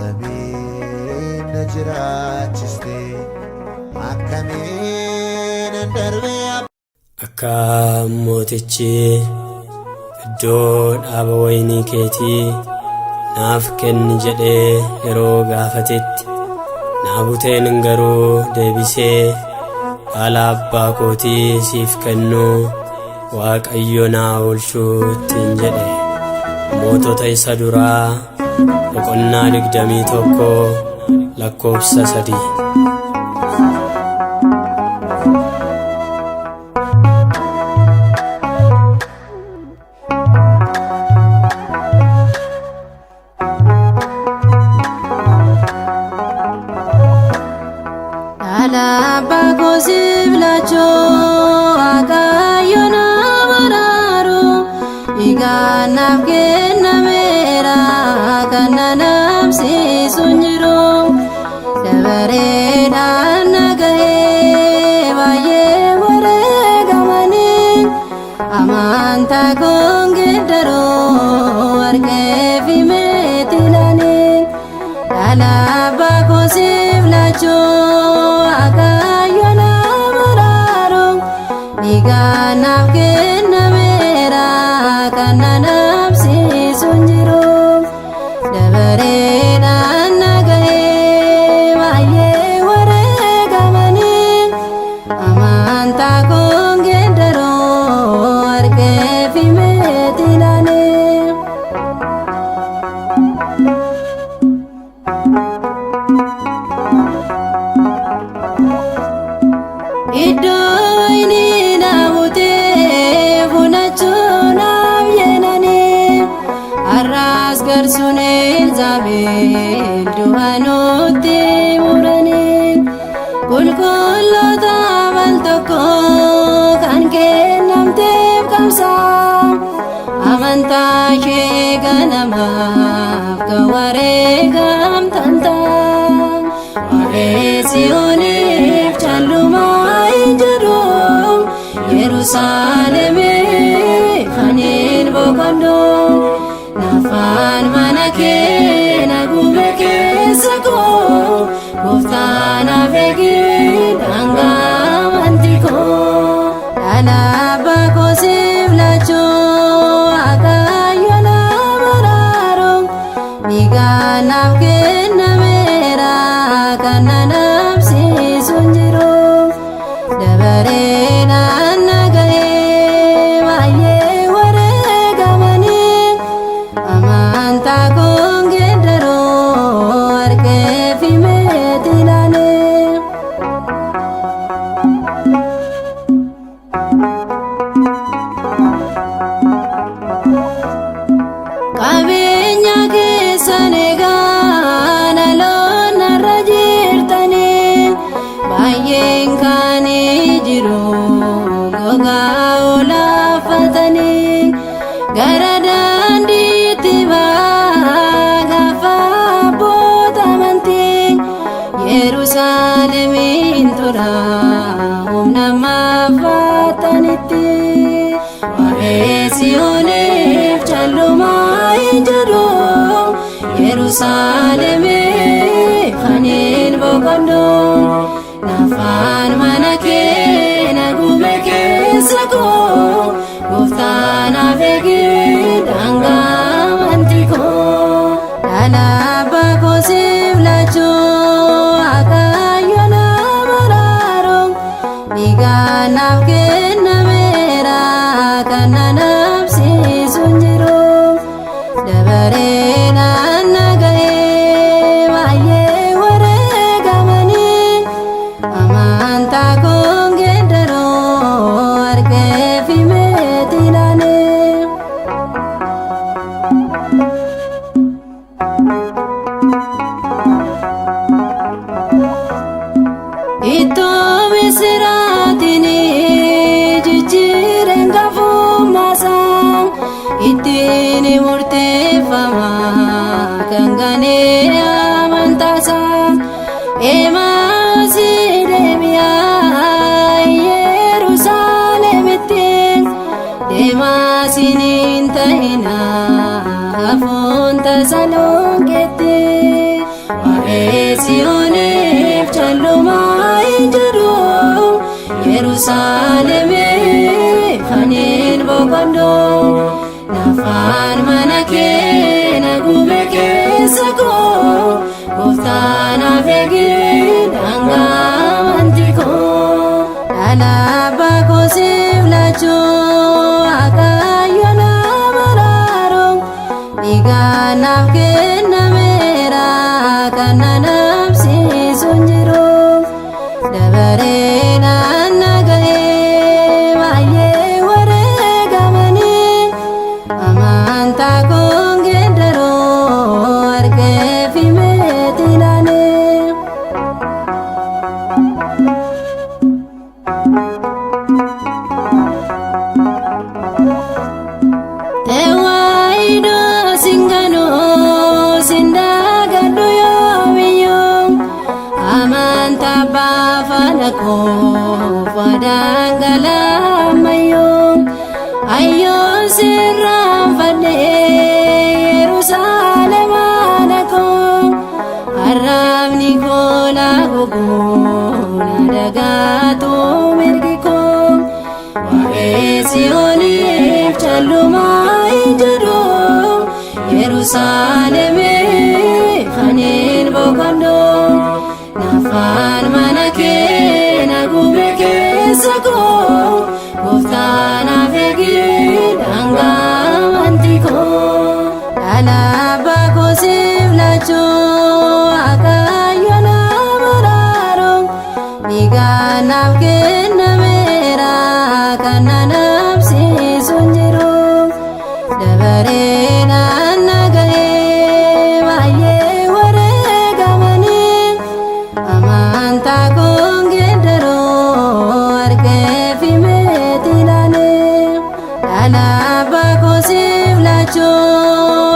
Akkamiin na jiraachiste akkamiin nan darbee. Akka mootichi iddoo dhaaba wayinii keetii naaf kenni jedhee yeroo gaafatetti Naabuteen garuu deebisee dhaala abbaa kootii siif kennuu Waaqayyo naa oolchuu ittiin jedhe. Mootota isa duraa boqonnaa 21 lakkoofsa 3. Dhala abbaa koo siif laachuu Waaqayyo na baraaru dhiigaan naaf kennameera kan na namsiisu hin jiru dabareedhaan na ga'ee baay'ee wareegamanii amantaa koon geeddaruu warqee fi meetilaanii. Dhala abbaa koo siif laachuu Waaqayyo na baraaru dhiigaan naaf kennameera kan na namsiisu hin jiru dabareedhaan na ga'ee baay'ee wareegamanii amantaa koon geeddaruu warqee fi meetilaanii. Iddoo inni na butee funachuu naaf yeenanii har'as garsuun Elzaabeel du'a nutti muranii qulqulloota al tokko kan kennamteef qabsaa. Amantaa ishee ganamaaf kan wareegamtan ta'a. Waa'ee Tsiyooniif caallumaa hin jedhu. Yerusaalemii kan hin boqodhu. Nafaan mana kee na gube keessa koo. Gooftaa naaf eegi daangaa amantii koo. Dhala abbaa koo siif laachuu Waaqayyo na baraaru dhiigaan naaf kennameera kan na namsiisu hin jiru dabareedhaan na ga'ee baay'ee wareegamanii amantaa koon geeddaruu warqee fi meetilaanii. Qabeenya keessan egaa dhaloonni irra jirtanii baay'een kaanii jiru gogaa olaafatanii gara daandiitti ba'aa gaafa abboota amantii Yerusaalemiin tura humna maafatanitti waa'ee Siyooniif callumaa hin jedhu Yerusaalemii kan hin boqodhu nafaan mana kee na gube keessa koo gooftaa naaf eegi daangaa amantii koo. Dhala abbaa koo siif laachuu Waaqayyo na baraaru dhiigaan naaf kennameera kan na namsiisu hin jiru dabareedhaan na ga'ee baay'ee wareegamanii amantaa koon geeddaruu warqee fi meetilaanii. Ittoo misiraatiin jijjiireen gafummaasaa ittiin murteeffama kan ganee amantaasaa Emaasii deebi'aa Yerusaalemitti deemaa siniin ta'inaa hafuun Tasalonqeetti. Yerusaalemee faniin boqonnoo nafaan mana kee na gube keessa koo gooftaan naaf eegee daangaa amantii koo. Alaabaa koosiif laachuu Waaqayyo na baraaru dhiigaa naaf kennameera kan na namsiisu hin jiru. Dabaree na ga'ee baay'ee wareegamanii amantaa koon geeddaroo argee fi meetii ilaalee. Tewaayidoo singanoo sindaagadhu yoomiyyuu amantaa baafana koo fadaan galaamayyuu ayyoon sirraan fadhee Yerusaalem haadha koo arraabni koo laagogoo na dagaatu mirgi koo. Waa'ee Siyooniif callumaa hin jedhu Yerusaalemee faniin boqonnoo nafaan mana kee na gube keessa koo gooftaan naaf eegee daangaa amantii koo. Alaabaa koosiif laachuu Waaqayyo na baraaru dhiigaa naaf kennameera kan na namsiisu hin jiru. Dabaree na ga'ee baay'ee wareegamanii amantaa koon geeddaroo argee fi meetii ilaalee. Alaabaa koosiif laachuu